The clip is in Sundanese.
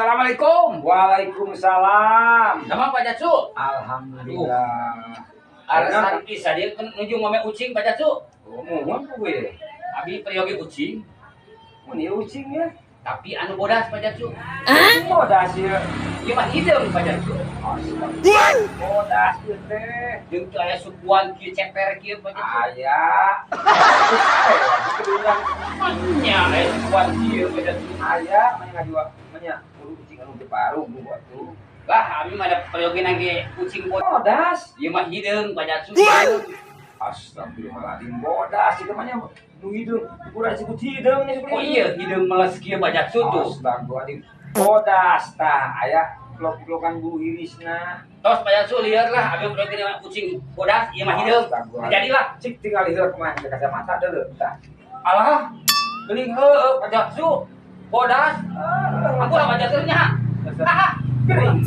Assalamualaikum. Waalaikumsalam. Nama Pak Jatsu. Alhamdulillah. Alasan bisa dia nuju ngome ucing, Pak Jatsu. Oh, mohon gue. Abi peryogi ucing, Mun ieu ucing ya. Tapi anu bodas, Pak Jatsu. Ucing bodas ya. Ieu mah hideung, Pak Jatsu. Bodas ieu teh. Jeung teu aya sukuan kieu, ceper kieu, Pak Jatsu. Aya. Terus Nya aya sukuan kieu, Pak Jatsu. Aya manya ngajua manya kudu ucing anu teu paruh gua tuh. Lah, abi mah ada peryogi ge ucing bodas. Bodas. Ieu mah hideung, Pak Jatsu. Hideung. Astagfirullahaladzim, bodas itu mah nu hideung, ukuran disebut hideung nya. Oh iya, hideung meles kieu, Pak Jatsu tuh. Astagfirullahaladzim. Bodas tah aya blok-blokan bulu hirisna. Tos, Pak Jatsu, lieur lah, abi peryogi ucing bodas, ieu mah hideung. Jadilah. Cik tinggal heula kumaha ke kacamata deuleu tah. Alah, geuning heueuh, Pak Jatsu. Bodas. Aku lah Pak Jatsu nya. Gering.